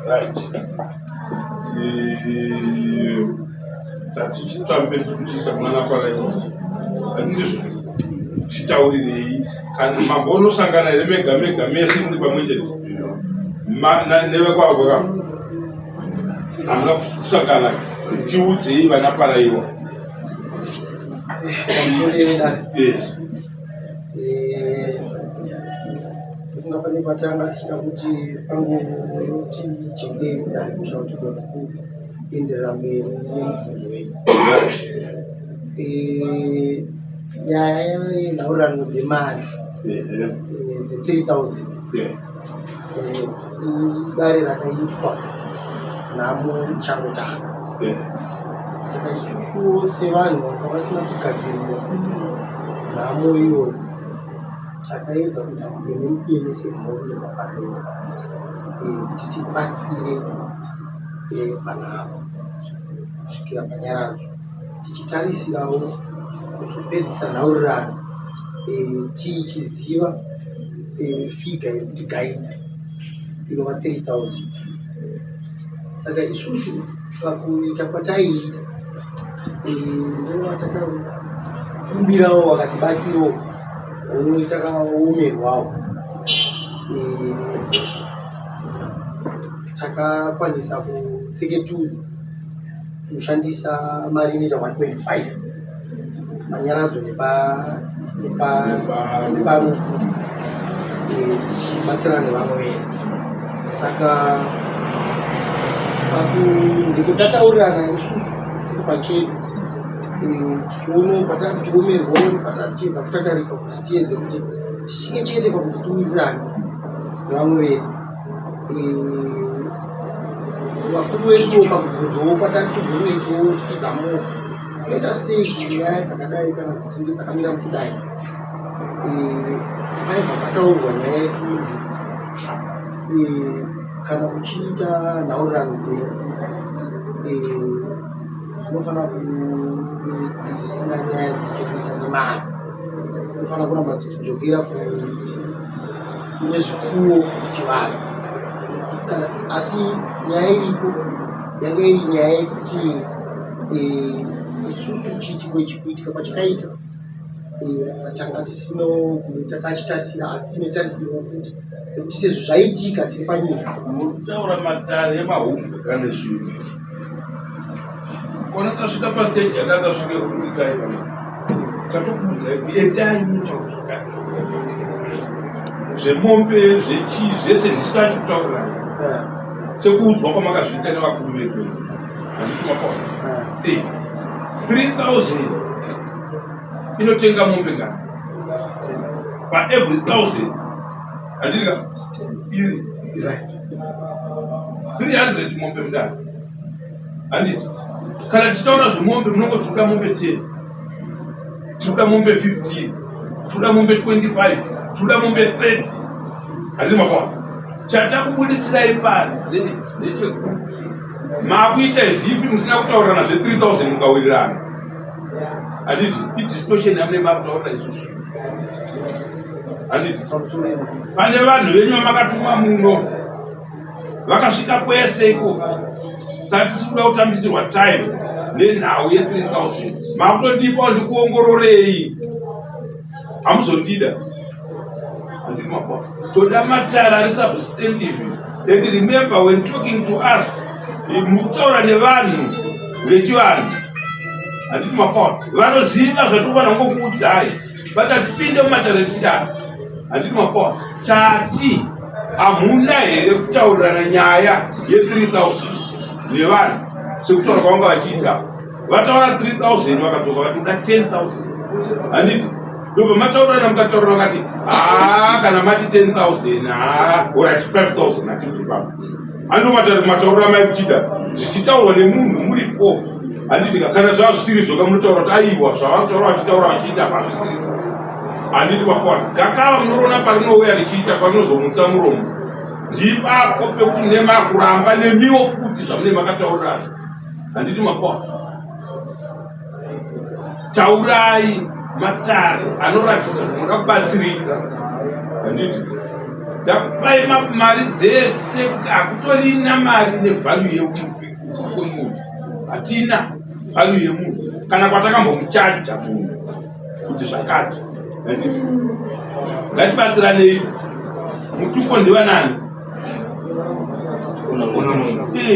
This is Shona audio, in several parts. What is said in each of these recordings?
Right. Tatichitambe tikuchiisa kunana Paraiwa. Handizvo. Titaurirei kana mambonosangana here mega mega mese muri pamwe chete. Nevekwavo ka. Hamuna kusangana. Tiudzei vana Paraiwa. Yes. Ndofunga pane patanga tichida kuti pangoti jekei kudai kuitira kuti tigone kuenderera mberi nemubvunzo wenyu. Nyaya yenhaurirano dzemari dze 3000 dare rakaitwa nhamo ichangotanga. Saka isusuwo sevanhu vanga vasina kugadzirira nhamo iyoyo, takaedza kuita mudeme mudeme semhuri yepapariro kuti tibatsire panhamo kusvikira panyaradzwa, tichitarisirawo kuzopedzisa nhaurirano tichiziva figure yekuti gaida inova 3000. Saka isusu pakuita kwataiita, ndinova takakumbirawo vakatibatsirawo homwe, takaomerwawo, takakwanisa kutseketudza kushandisa mari inoita 1.5 manyaradzo neparufu, tichibatsirana nevamwe vedu. Saka ndiko tataurirana isusu tiri pachedu, tichiona patanga tichiomerwawo, patanga tichiedza kutatarika kuti tiedze kuti tisvike chete pakuti tiwirirane nevamwe vedu. Vakuru veduwo pakubvunzawo patanga tichibvunzawo, tichizamawo toita sei kuti nyaya dzakadai kana dzichinge dzakamira kudai, paibva pataurwa nyaya yekunzi kana uchiita nhaurirano dzenyu dzinofanira kunge dzisina nyaya dzichekuita nemari, dzinofanira kuramba dzichidzokera kuti kune zvipfuwo, chivanhu kana. Asi nyaya iripo yanga iri nyaya yekuti isusu chiitiko ichi kuitika kwachakaita tanga tisina kunge takachitarisira, asi tine tarisiro futi yekuti sezvo zvaitika tiri panyika. Murikutaura matare emahumbwe kane zvinhu kona tasvika pastage yatanga tasvike kubuditsai pana, tatokuudzai kuti endai mutaura zvakadai, zvemombe, zvechii, zvese ndisu tachikutaurirai sekuudzwa kwamakazviita nevakuru vedu. Handiti mapona? 3000 inotenga mombe ngani paevery 1000? Handiti ka? Right, 300 mombe mudaro, handiti? Kana tichitaura zvemombe, munongoti tikuda mombe 10, tikuda mombe 15, tikuda mombe 25, tikuda mombe 30. Handiti mapona? Chatakubuditsira panze ndechekuti makuita izipi musina kutaurirana zve3000 mukawirirana, handiti? Idistortion yamune makutaurira isusu, handiti? Pane vanhu venyu vamakatuma muno vakasvika kwese ikoko, saka tisi kuda kutambisirwa time nenhau ye3000. Makutondipawo ndikuongororei, hamuzondida, handiti mapona? Toda matare ari substantive. And remember, when talking to us, mukutaura nevanhu vechivanhu, handiti mapona? Vanoziva zvatokwana kungokuudzai, but hatipinde mumatare tichidaro, handiti mapona? Tati hamuna here kutaurirana nyaya ye3000 nevanhu sekutaura kwavanga vachiita? Vataura 3000, vakadzoka vatoda 10,000, handiti? Ndobva mataurirana, mukataurira, vakati, "Haa, kana mati 10,000, haa, alright, 5000." Hatibvi ipapo. Ando matauriro amai kuchiita zvichitaurwa nemunhu muripo, handiti? Kana zvava zvisiri zvoka, munotaura kuti aiwa, zvavakutaura, vachitaura, vachiita hazvisiri, handiti makona? Gakava munoriona parinouya richiita, parinozomutsa muromo, ndipapo pekuti mune makuramba nemiwo futi zvamune makataurirana, handiti makona? Taurai matare anoratidza kuti munoda kubatsirika, handiti? Ndakupai mari dzese kuti hakutorina mari nevalue yemunhu, hatina value yemunhu kana kwatakambomuchaja munhu kuti zvakati. Ngatibatsiranei. Mutupo ndivanani?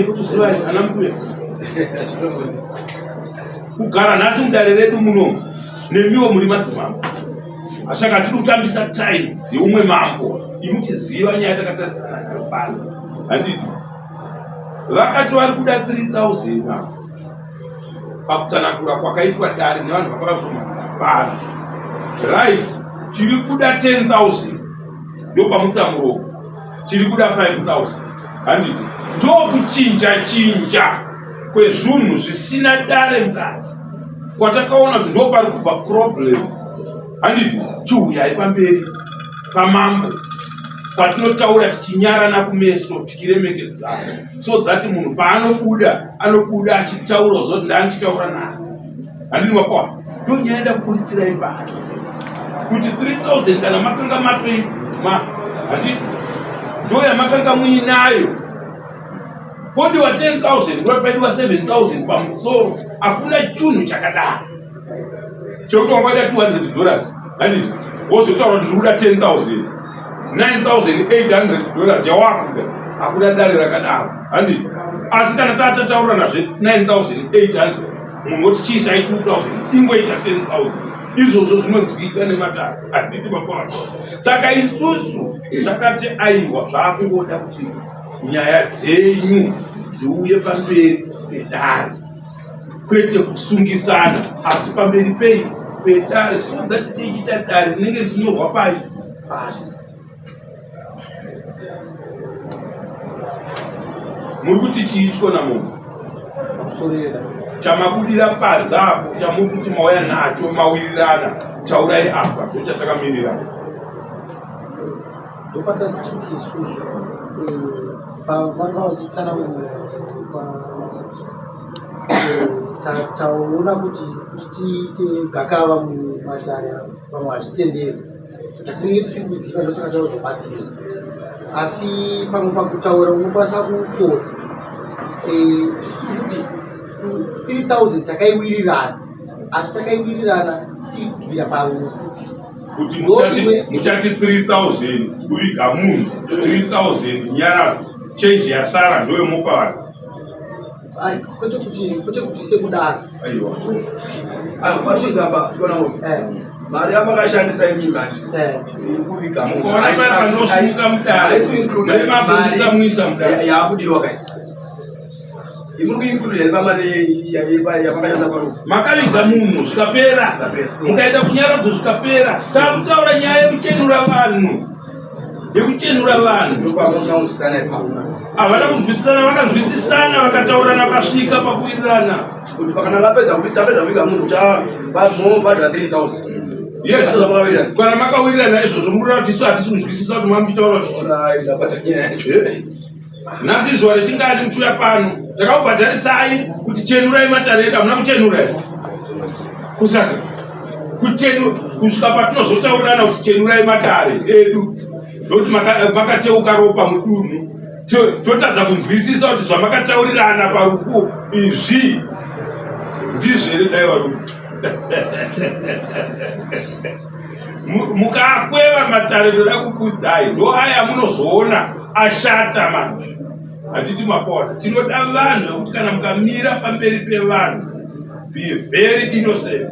Kutozivai ana mbuya kugara nhasi mudare redu muno, nemiwo muri madzimambo, asi saka tiri kutambisa time yeumwe mambo imuchiziva nyaya takatarisana nayo pano, handiti? Vakati vari kuda 3000 avo pakutsanangura kwakaitwa dare nevanhu vakavazomhan'ara pano, right? Tiri kuda 10,000, ndopamutsamuroko tiri kuda 5000, handiti? Ndokuchinja chinja kwezvinhu zvisina dare mukati kwatakaona kuti ndo pari kubva problem, handiti? Chiuyai pamberi pamambo patinotaura tichinyarana kumeso, tichiremekedzana, so that munhu paanobuda anobuda achitaura zoti ndaanichitaura naye, handini? Mapawa ndonyaya ndakuburitsira panze kuti 3000 kana makanga matoima, handiti? Ndo yamakanga muinayo, podiwa 10,000, kurati paidiwa 7000 pamusoro. Hakuna chinhu chakadaro chekuti wangaida $200, handiti? Wozotaura kuti ndiri kuda 10,000, $9800 yawakuda. Hakuna dare rakadaro, handiti? Asi kana tatataura nazve 9800, munhu woti chiisai 2000 ingoita 10,000, izvozvo zvinonzwika nematare, handiti? Mapaa saka isusu takati aiwa, zvaakungoda kuti nyaya dzenyu dziuye pamberi pedare, kwete kusungisana, asi pamberi pei? Pedare, so that tichiita dare rinenge richinyorwa pai pasi. Muri kuti chiitwa namunhu chamabudira panze apo, chamuri kuti mauya nacho, mawirirana, taurai apa, ndochatakamirira. Ndopata tichiti isusu pavanga vachitsanangura, taona kuti kuti tiite gakava mumatare vamwe hazvitenderi, saka tinenge tisiri kuziva, ndosaka tazobatsira. Asi pamwe pakutaura unokwanisa kupodza kuti 3000 takaiwirirana, asi takaiwirirana tiri kubvira parufu. Kuti muchati 3000 kuviga munhu, 3000 nyaradzo, change yasara ndoyomupa vanhu? Ai, kwete kuti sekudaro. Aiwa. Matunzi apa tiona ngombe mari yamakashandisa imimi ati yekuviga munhu Mukaona paya panosumuka mudare, haisi kuinclude mai makuisa muisa mudare. Yaakudiwa kai imuri kuinclude here pamari yamakashandisa parufu? Makaviga munhu zvikapera. Zvikapera. Mukaita kunyaradzo zvikapera. Takutaura nyaya yekuchenura vanhu, yekuchenura vanhu. Ndopamusina kunzwisisana ipapo. Havana kunzwisisana, vakanzwisisana, vakataurana, vakasvika pakuwirirana. Kuti kana vapedza tapedza kuviga munhu mobhadhara 3000. Yes. Zvamakawirirana. Kana makawirirana izvozvo, murira kuti isu hatisi kunzwisisa kuti mamuchitaura kuti Alright, ndabata nyaya yacho. Nhasi zuva rechingani muchiuya pano? Takakubhadharisai kuti chenurai matare edu, hamuna kuchenura izvo. Kusaka kuchenu kusvika patinozotaurirana kuti chenurai matare edu, ndokuti makateuka ropa mudunhu. Totadza kunzwisisa kuti zvamakataurirana parufu izvi ndizvo here? Dai varume mukakweva matare, ndoda kukudzai, ndo aya munozoona ashata manje, hatiti? Mapona tinoda vanhu vekuti kana mukamira pamberi pevanhu, be very innocent,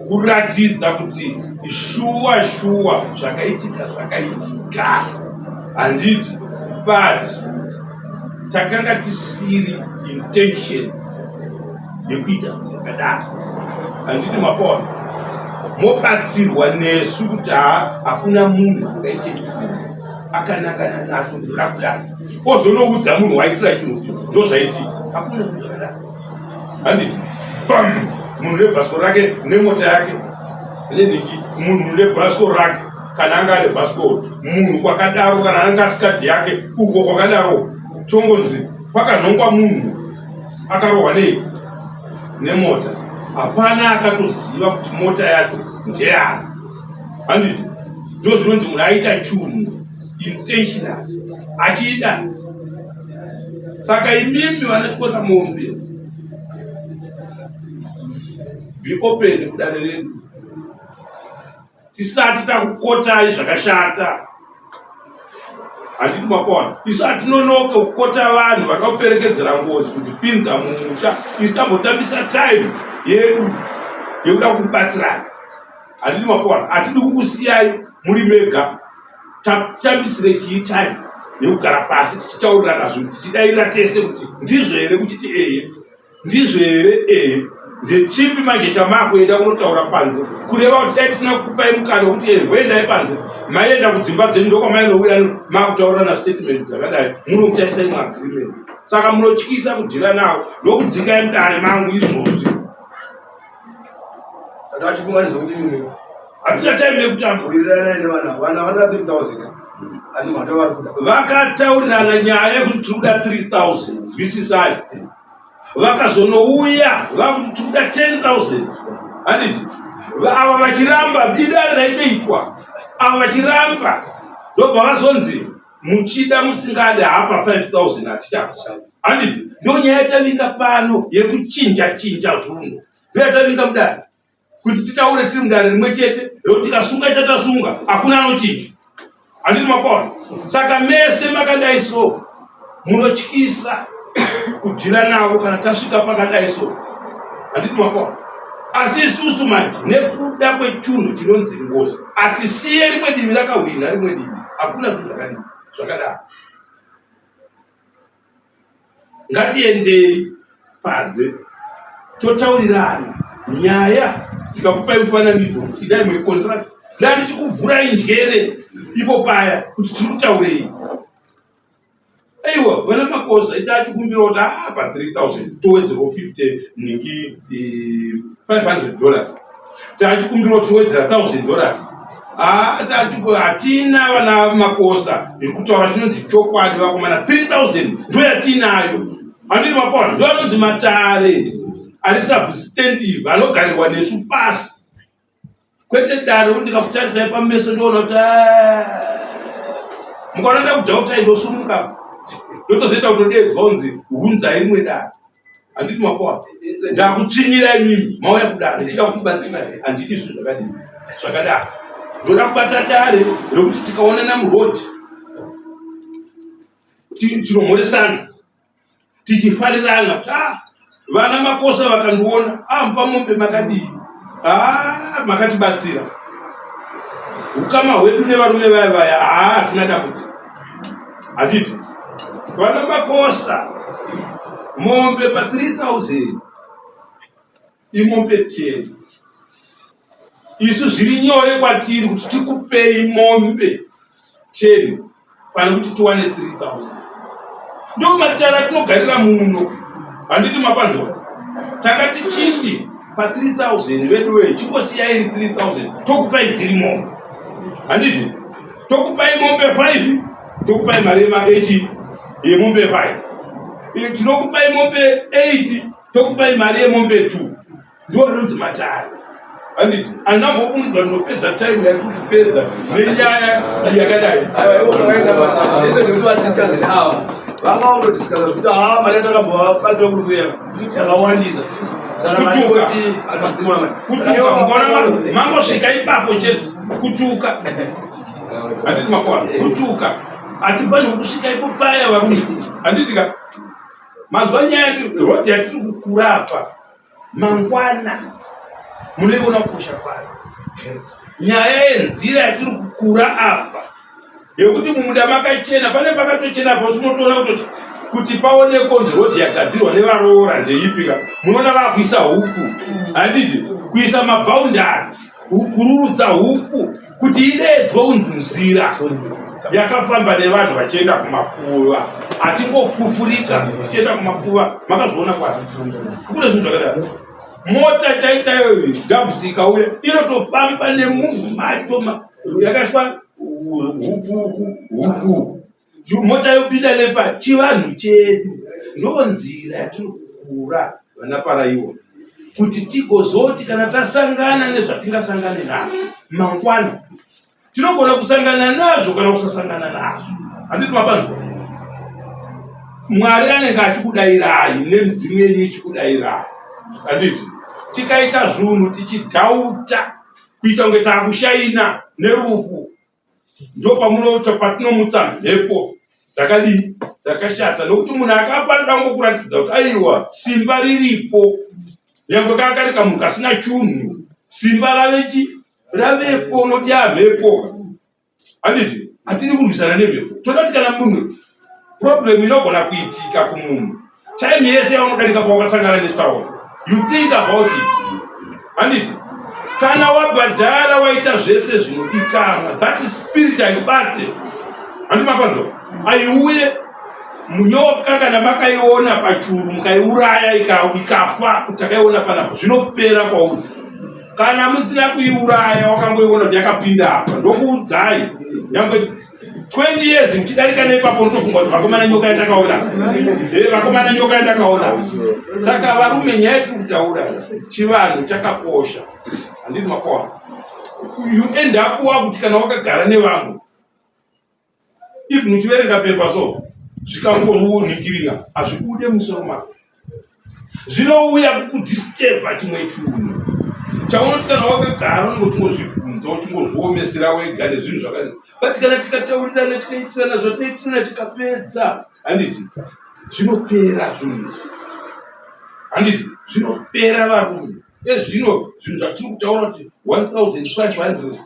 kuratidza kuti shuwa shuwa zvakaitika zvakaitika, handiti? But takanga tisiri intention yekuita zvakadaro, handiti? Mapona mobatsirwa nesu kuti ha, hakuna munhu angaite chinhu akanangana nacho, ndoda kudai, ozonoudza munhu waitira chinhu kuti ndozvaitika. Hakuna munhu akadaro, handiti? Bam, munhu nebhasikoro rake nemota yake nenhingi, munhu nebhasikoro rake kana anga ane bhasikoro, munhu kwakadaro kana anga asikadhi yake uko kwakadaro, tongonzi kwakanhongwa munhu akarohwa nei nemota, hapana akatoziva kuti mota yacho ndeyani, handiti? Ndo zvinonzi munhu aita chunhu. Intentional achida. Saka imimi vana chikota mombe, be open kudare redu tisati takukotai zvakashata. Handiti makona, isu hatinonoke kukota vanhu vada kuperekedzera ngozi kuti pinza mumusha. Isu tambotambisa time yedu yekuda kukubatsirana. Handiti makona, hatidi kukusiyai muri mega. Tatambisire chii time yekugara pasi tichitaurirana zvinhu, tichidairira tese kuti ndizvo here, kuchiti eye ndizvo here, ehe ndechipi manje chamakuenda kunotaura panze? Kureva kuti dai tisina kukupai mukana wekuti rwendai panze, maienda kudzimba dzenyu, ndokwamainouya makutaurana statement dzakadai, munokuchaisa imwe agreement. Saka munotyisa kudhira nawo, ndokudzikai mudare mangu izvozvi. Saka achifunga nezvekuti mimi hatina time yekutamba. Wirirana nevana, vana vanoda 3000 ani mhata vari kuda. Vakataurirana nyaya yekuti tiri kuda 3000, nzwisisai. Vakazonouya vakuti tiri kuda 10,000, handiti? Ava vachiramba, idare raitoitwa, ava vachiramba, ndobva vazonzi muchida musingade hapa 5000 hatichakusa, handiti? Ndo nyaya yatavinga pano yekuchinja chinja zvinhu, ndoyatavinga mudare kuti titaure tiri mudare rimwe chete, rekuti tikasunga chatasunga hakuna anochinja, handiti makona? Saka mese makadai so munotyisa kudhira navo kana tasvika pakadai so, handiti makona? Asi isusu manje nekuda kwechunhu chinonzi ngozi hatisiye rimwe divi rakahwina rimwe divi, hakuna zvinhu zvakadii zvakadaro. Ngatiendei panze totaurirana nyaya, tikakupai mufananidzo kuti idai mucontract, ndaa ndichikuvhurai njere ipo paya kuti tiri kutaurei. Aiwa vana makosa ita achikumbira kuti aa pa 3000 towedzerwa 50 ningi 500 dollars, tachikumbira kuti towedzera 1000 dollars. Hatina vana makosa iri kutaura chinonzi chokwadi vakomana, 3000 ndo yatinayo, handiti makona? Ndo anonzi matare ari substantive anogarirwa nesu pasi, kwete dare kuti ndikakutarisai pameso ndoona kuti mukaona ndakudhautai ndosumuka, ndotozoita kutodeedzwa kunzi hunzai rimwe dare, handiti makona? Ndakutsvinyira imimi mauya kudare ndichida kukubatsirai, handidi zvinhu zvakadii zvakadaro. Ndoda kubata dare rekuti tikaonana murodhi tinomhoresana tichifarirana kuti ah, vana makosa vakandiona, ah, mupamombe makadii, ah, makatibatsira, ukama hwedu nevarume vaya vaya, haa hatina dambudziko, handiti vana makosa? Mombe pa 3000 imombe 10. Isu zviri nyore kwatiri kuti tikupei mombe 10 pane kuti tiwane 3000. Ndo matara atinogarira muno, handiti mapanzwa? Takati chindi pa 3000 veduwe, chingosiya iri 3000, tokupai dziri mombe, handiti? Tokupai mombe 5, tokupai mari yemaechi yemombe 5. Tinokupai mombe 8, tokupai mari yemombe 2. Ndo anonzi matare, handiti? Andambofungidzwa ndinopedza time yatiri kupedza nenyaya yakadai. Vanga vangodiscussa zvekuti haa mari yatakambovabatsira kurufu yakawandisa. Kutuka, kutuka, mangosvika ipapo chete kutuka, handiti makona? Kutuka, hatifanirwi kusvika ipo paya varume, handiti ka? Manzwa nyaya rodhi yatiri kukura apa, mangwana munoiona kukosha kwayo nyaya yenzira yatiri kukura apa, yekuti mumunda makachena, pane pakatochena pa unotoona kutoti kuti paonekwa kunzi rodhi yagadzirwa nevaroora ndeipika. Munoona vakuisa huku, handiti? Kuisa mabhaundari, kururutsa huku kuti ideedzwe kunzi nzira yakafamba nevanhu vachienda kumakuva. Hatingofufurika tichienda kumakuva, makazviona kwati kune zvinhu zvakadaro. Mota chaitayo gabhusi ikauya inotofamba nemunhu macho yakaiswa huku huku, mota yopinda nepa. Chivanhu chedu ndo nzira yatiri kukura vana paraiwa, kuti tigozoti kana tasangana nezvatingasangane nazvo mangwana. Tinogona kusangana nazvo kana kusasangana nazvo. Handiti mapanzwa? Mwari anenge achikudairai nemidzimu yenyu ichikudairai. Handiti? Tikaita zvunhu tichidhauta kuita kunge takushaina nerufu ndopamunoita patinomutsa mhepo dzakadii dzakashata nokuti munhu akafa anoda kungokuratidza kuti aiwa simba riripo nyangwe kaa kari kamunhu kasina chunhu simba ravechi ravepo unoti yamhepo handiti hatidi kurwisana nemhepo toda kuti kana munhu problem inogona kuitika kumunhu time yese yaunodarika pawakasangana netsaona you think about it handiti kana wabhadhara waita zvese zvinodikanwa that spirit haibate handi mapanzwa aiuye munyoka kana makaiona pachuru mukaiuraya ikafa kuti takaiona panapa zvinopera kwauri kana musina kuiuraya wakangoiona kuti yakapinda apa ndokuudzai nyangwe 20 years muchidarika neipapo unotofunga kuti vakomana nyoka yatakaona eh, vakomana nyoka yatakaona saka varume nyaya yatiri kutaura chivanhu chakakosha handiti makoa you end up wakuti kana wakagara nevamwe even uchiverenga pepa so zvikangonhingirira hazvibude musoro mako zvinouya kukudisturba chimwe chunhu chaunoti kana wakagara unenge uchingozvibvunza uchingozviomesera wega nezvinhu zvakadii but kana tikataurirana tikaitirana zvataitirana tikapedza handiti zvinopera zvinhu izvi handiti zvinopera varume ezvino zvinhu zvatiri kutaura kuti 1500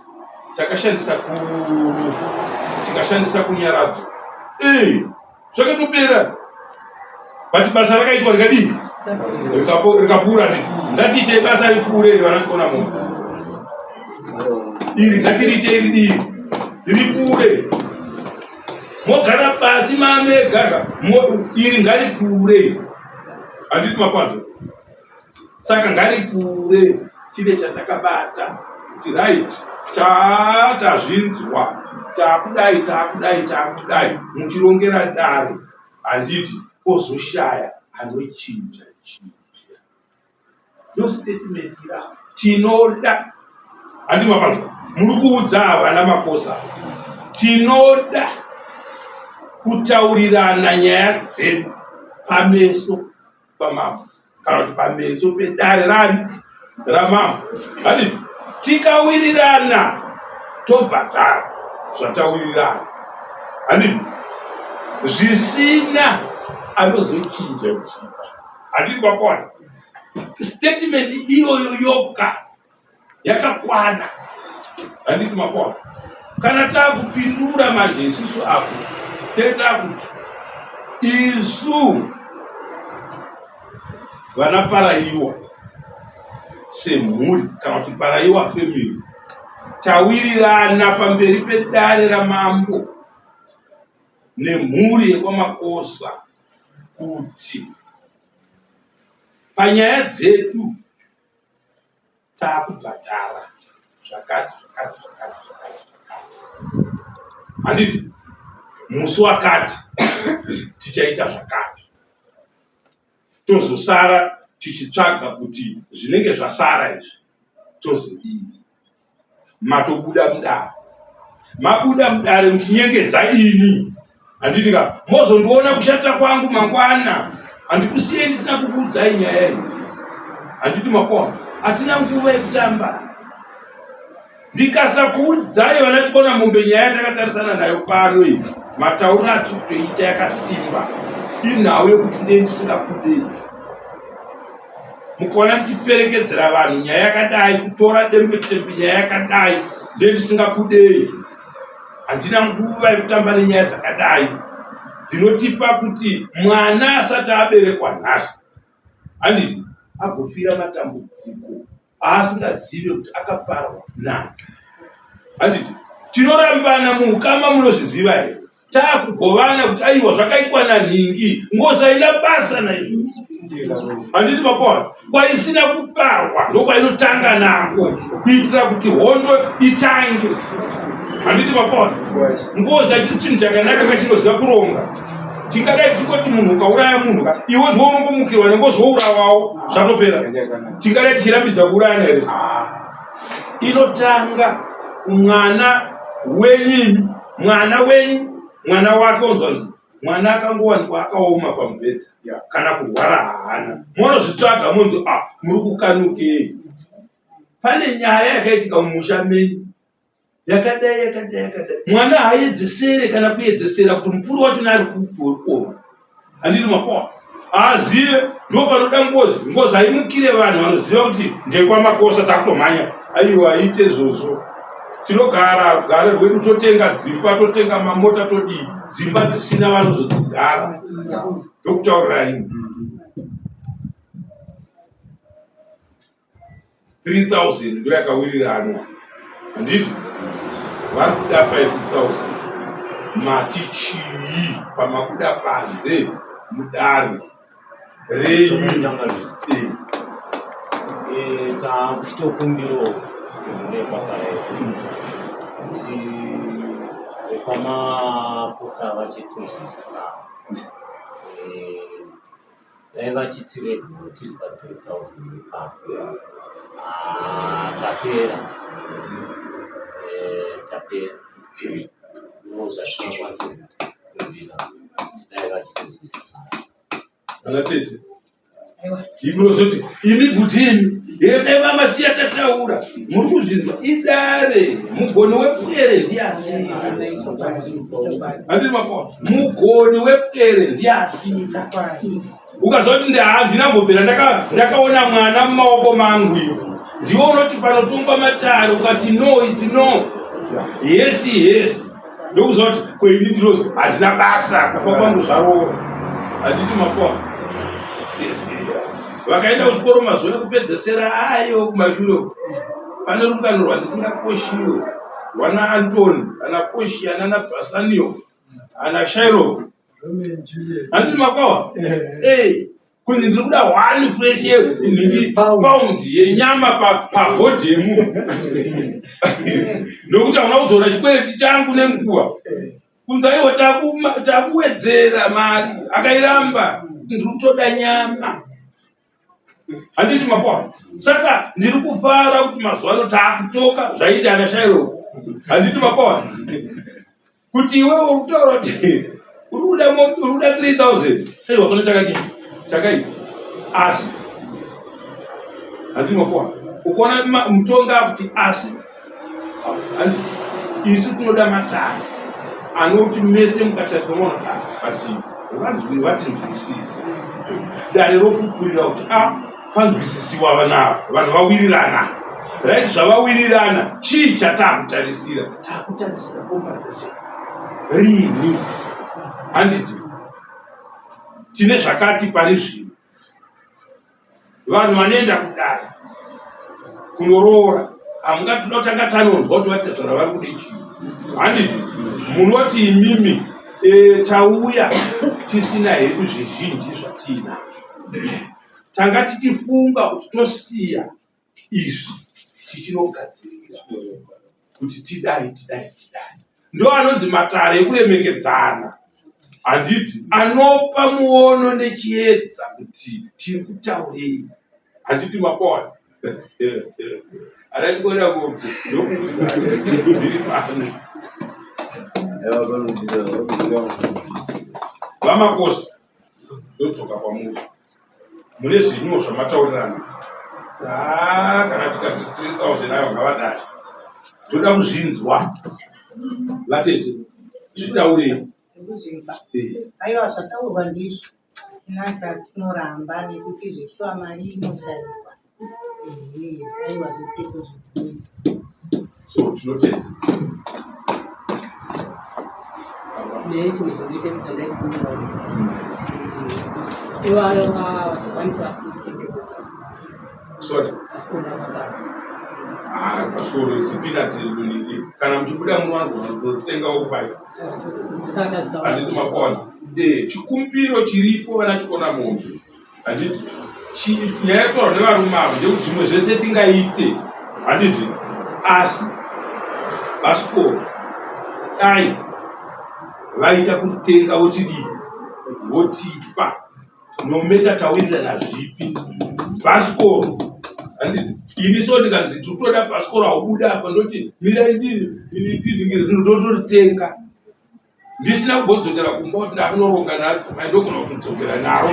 takashandisa ku tikashandisa kunyaradzo ee zvakatopera but basa rakaitwa rikadii rikapfuura ngatiitei basa ripfuure iri vana tiona munhu iri ngatiriitei ridii ripfuure mogara pasi mamegaga iri ngaripfuure handiti makwanzo saka ngaripfuure chine chatakabata kuti right tazvinzwa takudai takudai takudai muchirongera dare handiti pozoshaya anochinja chinja ndo statement ya tinoda handi mapanzwa muri kuudza havana makosa tinoda kutaurirana nyaya dzedu pameso pamambo kana kuti pameso pedare rani ramambo handiti tikawirirana tobhadhara zvatawirirana handiti zvisina anozochinja chinja handiti kwakwana statement iyoyo yoga yakakwana handiti makwana kana takupindura manje isusu apo tee takuti isu vana paraiwa semhuri kana kuti paraiwa family tawirirana pamberi pedare ramambo nemhuri yekwamakosa kuti panyaya dzedu takubhadhara zvakati zvakati zvakati zvakati zvakati handiti musi wakati tichaita zvakati tozosara tichitsvaga kuti zvinenge zvasara izvi tozodii matobuda mudare mabuda mudare muchinyengedza ini handiti ka mozondiona kushata kwangu mangwana handikusiyei ndisina kukuudzai nyaya iyi handiti makona hatina nguva yekutamba ndikasakuudzai vana tikona mombe nyaya takatarisana nayo pano iyi matauro atiri kutoita yakasimba inhau yekuti ndei ndisingakudei mukaona ndichiperekedzera vanhu nyaya yakadai kutora dembetembe nyaya yakadai ndendisingakudei handina nguva yekutamba nenyaya dzakadai dzinotipa kuti mwana asati aberekwa nhasi handiti agofira matambudziko aasingazive kuti akaparwa nani handiti tinorambana muukama munozviziva here takugovana kuti aiwa zvakaitwa nanhingi ngozi haina basa naizvo handiti mapona kwaisina kuparwa ndokwainotanga nako kuitira kuti hondo itange handiti mapona ngozi hachisi chinhu chakanaka kachinoziva kuronga tingadai tichingoti munhu ukauraya munhu ka iwe ndiwo unongomukirwa nengozi wourawawo zvatopera tingadai tichirambidza kuurayana here inotanga mwana Wenyu imi, mwana wenyu, mwana wake onzwanzi mwana akangowanikwa akaoma pamubhedha kana kurwara haana. Monozvitsvaga monzi ah, muri kukanukei? Pane nyaya yakaitika mumusha menyu yakadai yakadai yakadai. Mwana haayedzesere kana kuyedzesera kuti mukuru wacho naari kupi uri kuona. Handiti mapoa haazive, ndo panoda ngozi. Ngozi haimukire vanhu vanoziva kuti ndekwamakosa takutomhanya. Aiwa, haite izvozvo. Tinogara rugare rwedu, totenga dzimba, totenga mamota, todii, dzimba dzisina vanozodzigara. Ndokutaurirai 3000 ndo yakawiriranwa, handiti? Vari kuda 5000. Mati chii pamabuda panze mudare renyu? Takuchitokumbirawo semhuri yekwakareyo kuti vekwamaposa vachitinzwisisa, dai vachitiregawo tiri pa 3000 ipapo. Ah, tapera, tapera. Ndo zvatinokwanisa kukumbira kuti dai vachitinzwisisa. Ana tete, munozoti imi bhuti imi dai vamasiya tataura. Muri kuzvinzwa, idare mugoni wepwere ndiye asina, handiti mapoa? Mugoni wepwere ndiye asina. Ukazwa kuti handina mbobvira ndakaona mwana mumaoko mangu, iwo ndiwo unoti panotongwa matare ukati no, it's no, yes, yes. Ndokuziva kuti kweini ndinozi handina basa, kufa kwangu zvaroora, handiti mapoa? Vakaenda kuchikoro mazuva ekupedzesera ayo kumashure uko, pane rungano rwandisingakoshiwe rwana Antony, ana Koshi, ana Basanio, ana Shairo, handiti makwawa? Kunzi ndiri kuda one fresh yenhingi pound yenyama pabhodhi yemunhu, nokuti hauna kudzora chikwereti changu nenguva. Kunzi aiwa, takuwedzera mari, akairamba. Ndiri kutoda nyama, handiti makwa? Saka ndiri kufara kuti mazuva ano taakutoka zvaita ana Shairo, handiti makwa? Kuti iwewe uri kutaura kuti uri kuda uri kuda 3000, aiwa, pane chakadii chakaipa, asi handiti makuwa? Ukuona mutonga akuti asi handiti isu tinoda matare anoti mese mukatarisa maona but vanzwi vatinzwisise, dare ropupurira kuti a panzwisisiwa vanavo, vanhu vawirirana, right? Zvavawirirana, chii chatakutarisira? Takutarisira compensation rini, handiti? Tine zvakati pari zvino, vanhu vanoenda kudare kunoroora, hamungati tanga tanonzwa kuti vatezvara vari kude chii, handiti? Munoti imimi tauya tisina hedu zvizhinji zvatiinazvo, tanga tichifunga kuti tosiya izvi tichinogadzirira kuti tidai tidai tidai. Ndo anonzi matare ekuremekedzana, handiti? Anopa muono nechiedza kuti tiri kutaurei, handiti makona? Anachikona kuti ndokuiri pano. VaMakosi, ndodzoka kwamuri, mune zvenyuwo zvamataurirana. Kana tikati 3000 ayo ngavadai, toda kuzvinzwa. Vatete, zvitaurei. Aiwa, zvataurwa ndizvo, tina chatinoramba nekuti zveshuwa mari inoshaikwa. Ehe, aiwa, zvese izvozvo. So tinotenda. Nechinhu zvinoita kuti ndaikumbira kuti ivayo vachikwanisa tiitenge. Sorry. Pasikoro rakadaro. Ah, pasikoro peanuts muniki kana muchibuda munowanzwa kutengawo kubai, handiti makona? Chikumbiro chiripo, vana chikona mombe, handiti? Nyaya yekutaurwa nevarume ava ndekuti zvimwe zvese tingaite, handiti? Asi bhasikoro dai vaita kutenga votidii, votipa, nometa tawirirana zvipi bhasikoro, handiti? Ini so ndikanzi tikutoda bhasikoro haubuda apa ndoti mirai ndiningire ndotoritenga ndisina kumbodzokera kumba kuti ndakunoronga naadzimai ndogona kutodzokera naro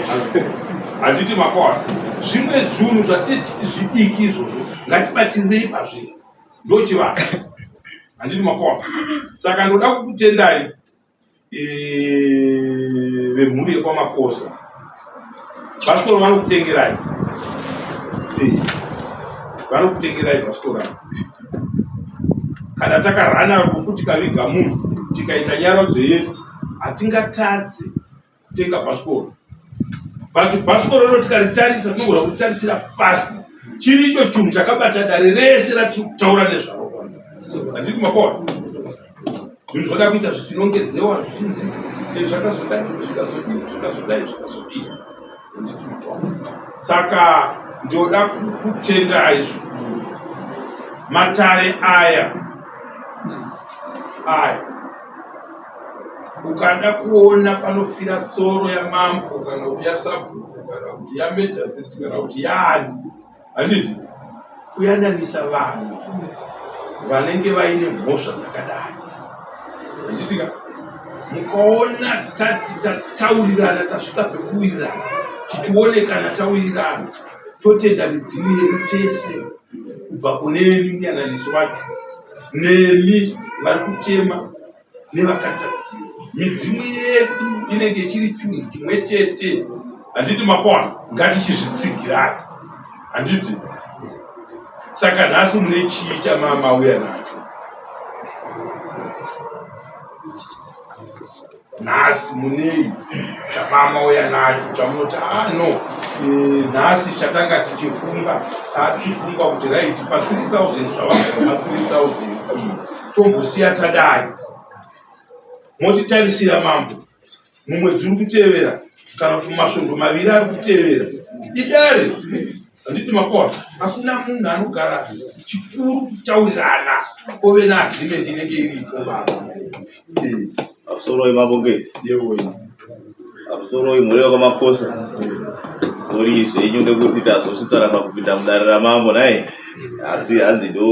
handiti makaona zvimwe zvinhu zvatite titi zvidiki izvozvo ngatibatirei pazviri ndochivanhu handiti makaona saka ndoda kukutendai vemhuri yekwamakosa bhasikoro vanokutengerai vanokutengerai bhasikoro avo kana takarana rufu tikaviga munhu tikaita nyaradzo yedu hatingatadze kutenga bhasikoro but bhasikoro ro tikaritarisa tinogona kuritarisira pasi chiri icho chinhu chakabata dare rese ratiri kutaura nezvaro handiti makona zvinhu zvoda kuita zvichinongedzewa zvichinzi zvakazodai zvikazodii zvikazodai zvikazodii saka ndoda kutendai zvikuru matare aya aya ukada kuona panofira tsoro yamambo kana kuti yasabhuku kana kuti yamejastiriti kana kuti yaani handiti kuyananisa vanhu vanenge vaine mhosva dzakadai handitika mukaona tati tataurirana tasvika pekuwirirana tichionekana tawirirana totenda midzimu yedu tese kubva kunemi muyananisi wacho nemi vari kuchema nevakatadzira midzimu yedu inenge ichiri chinhu chimwe chete handiti makona ngatichizvitsigirai handiti saka nhasi mune chii chamamauya nacho nhasi munei chamamauya nacho chamunoti ah no eh, nhasi chatanga tichifunga tatifunga kuti right pa 3000 zvavaa 3000 tombosiya tadai motitarisira mambo mumwedzi uri kutevera kana kuti mumasvondo maviri ari kutevera idare handiti makona hakuna munhu anogara chikuru kutaurirana kove neagreement inenge iripo baba Pamusoroi mambo Ngezi. Yewoi. Pamusoroi mhuri yekwaMakosa. Sori zvenyu nekuti tazosvitsana pakupinda mudare ramambo nhai. Asi hanzi ndo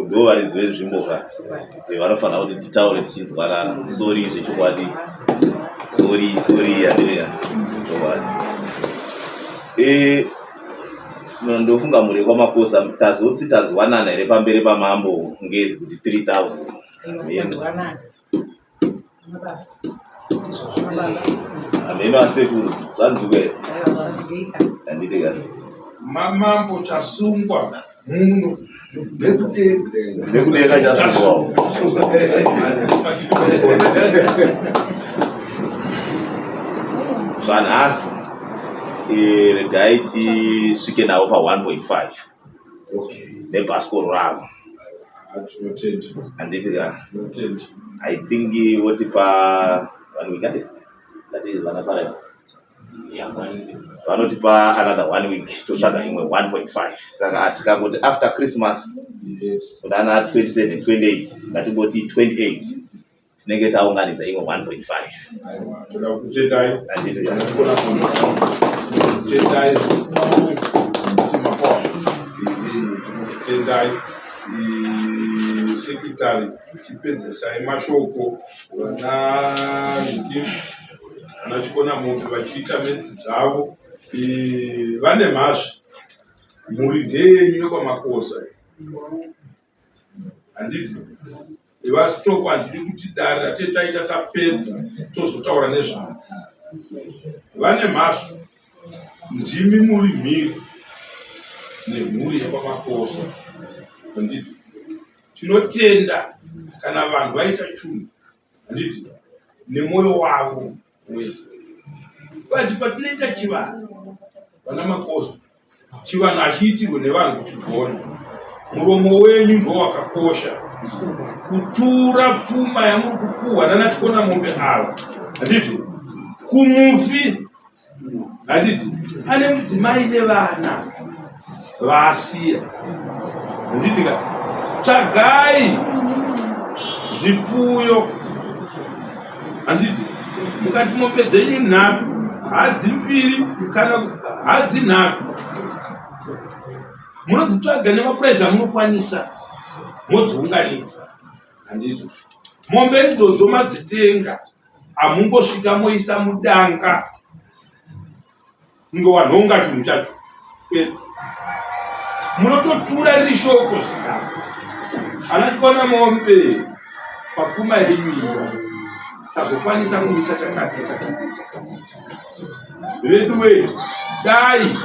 ndo varidzi venzvimbo ka. Eh, vanofanira kuti titaure tichinzwanana. Sori zvechokwadi. Sori sori yadira. Chokwadi. Eh ndofunga mhuri yekwaMakosa tazoti tanzwanana here pamberi pamambo Ngezi kuti 3000. Tanzwanana. Hameno asekuru zvanzwika here? Handiti ka. Mamambo chasungwa muno nekudenga. Nekudenga chasungwawo. Zvanhasi eh, regai tisvike navo pa 1.5 nebhasikoro ravo. Handiti ka. I think votipa one week handiti? That is vana para vanotipa another one week totsvaga imwe 1.5 saka tikangoti after Christmas kunana 27 28 ngatingoti 28 tinenge taunganidza imwe 1.5 toda kutendai handiti tendai tinokutendai secretary chipedzesai mashoko vana vana chikona mombe vachiita metsi dzavo vane mhasva mhuri ndeyenyu yekwamakosa handiti vasitoko handidi kuti dare ratee taita tapedza tozotaura nezvavo vane mhasva ndimi muri mhiri nemhuri yekwamakosa handiti tinotenda kana vanhu vaita chunhu handiti nemwoyo wavo wese but patinoita chivanhu vana makosa chivanhu hachiitirwe nevanhu kuchigona muromo wenyu ndowakakosha kutura pfuma yamuri kupuhwa nana chikona mombe ava handiti kumufi handiti ane mudzimai nevana vaasiya handiti ka tsvagai zvipfuyo handiti mukati mombe dzenyu nhatu hadzi mbiri kana hadzi nhatu. Munodzitsvaga nemapuraizi amunokwanisa modziunganidza. Handiti mombe idzodzo madzitenga hamungosvika moisa mudanga kunge wanhonga chinhu chacho kwete munototura riri shoko zvekare ana tikaona mombe pakuma yenyu iyo tazokwanisa kumisa chakati chakati veduwe dai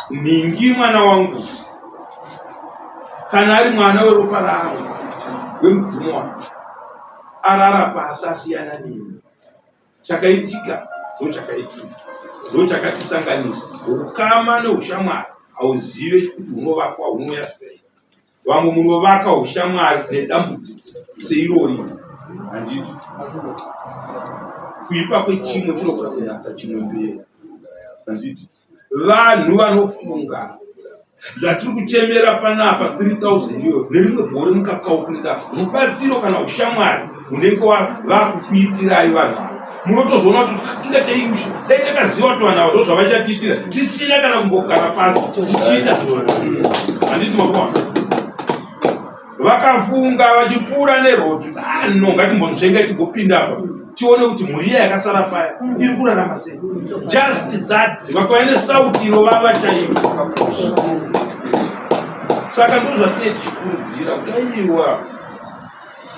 nhingi mwana wangu kana ari mwana weropa rangu wemudzimu wangu arara pasi asiyana neni chakaitika ndochakaitika ndochakatisanganisa ukama neushamwari hauzive kuti hunovakwa hunouya sei vamwe munovaka ushamwari nedambudziko seirori handiti kuipa kwechimwe chinogona kunatsa chimwe mberi handiti vanhu vanofunga zvatiri kuchemera panapa 3000 iyoyo nerimwe gore mukakaukulita mubatsiro kana ushamwari unenge vakukuitirai vanhu ava munotozoona kuti inga chaiushe dai takaziva kuti vanhu ava ndo zvavachatiitira tisina kana kumbogara pasi tichiita handiti makuona vakafunga vachipfuura neroti ah, no ngatimbonzvenga timbopinda apa tione kuti mhuri iya yakasara faya iri kurarama sei just that vakauya nesauti inovava chaiyo saka ndo zvatinee tichikurudzira kuti aiwa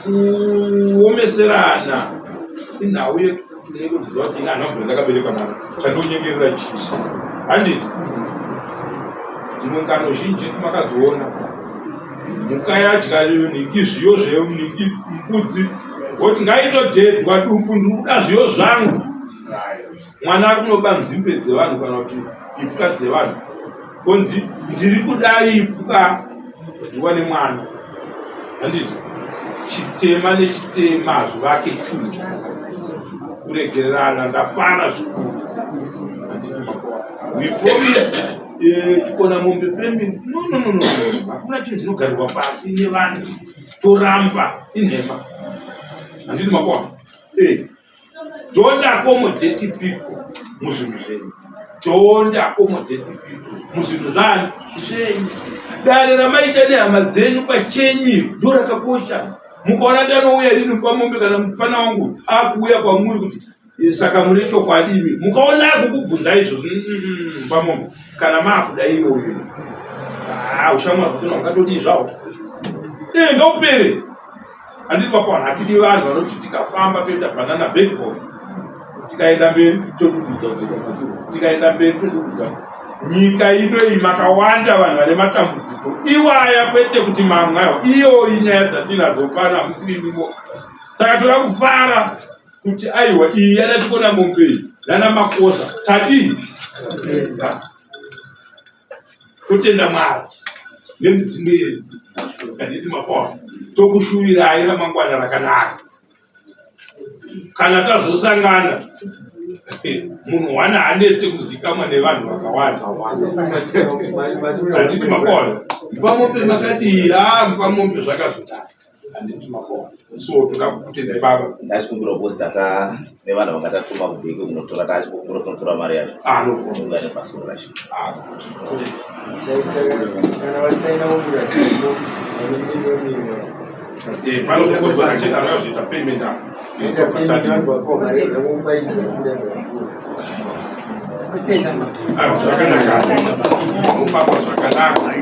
kuomeserana inhau yekuti unenge uchiziva kuti ini handina kubvira ndakaberekwa navo chandonyengerera chii handiti dzimwe ngano zhinji makadziona mhuka yadya nhingi zviyo zvenhingi mbudzi woti ngaitodhedhwa dumbu ndikuda zviyo zvangu mwana ari kunoba nzimbe dzevanhu kana kuti ipwa dzevanhu konzi ndiri kudai ipwa dyiwa nemwana handiti chitema nechitema hazvivake chunhu kuregererana ndafara zvikuru we promise eh, chikona mombe family no no no no hakuna chinhu chinogarirwa pasi nevanhu toramba inhema handiti makoa eh Don't accommodate people muzvinhu zvenyu. Don't accommodate people muzvinhu zvani zvenyu. Dare ramaita nehama dzenyu pachenyu ndo rakakosha. Mukaona ndanouya ini pamombe kana mufana wangu akuuya kwamuri kuti eh, saka mune chokwadi imi mukaona akukubvunza izvozvo mm, mm, mm, pamombe kana maakuda iyoyo ah, ushamwari kuti ungatodii zvawo eh, ngaupere Handiti vapaona hatidi vanhu vanoti tikafamba toita banana backbone tikaenda mberi todududza kudzoka kwatiri tikaenda mberi todududza nyika ino iyi makawanda vanhu vane matambudziko iwaya kwete kuti mamwe ayo iyoyi nyaya dzatinadzo pano hamusiri imimo saka toda kufara kuti aiwa iyi yanatikona mombe iyi nana makosa tadii Totenda Mwari nemidzimu yedu handiti makona tokushuvirai ramangwana rakanaka kana tazosangana munhu wana hanetse kuzikamwa nevanhu vakawanda handiti makona mupamombe makadii a mupamombe zvakazodai handiti makona so toda kukutendai baba ndachikumbira because tata tine vanhu vanga tatuma kubheki kunotora tachikumbira kunotora mari yacho ah, unga nepasoro racho ah, eh, panozokodzakacheta anozviita payment apa zvakanaka mupapa zvakanaka.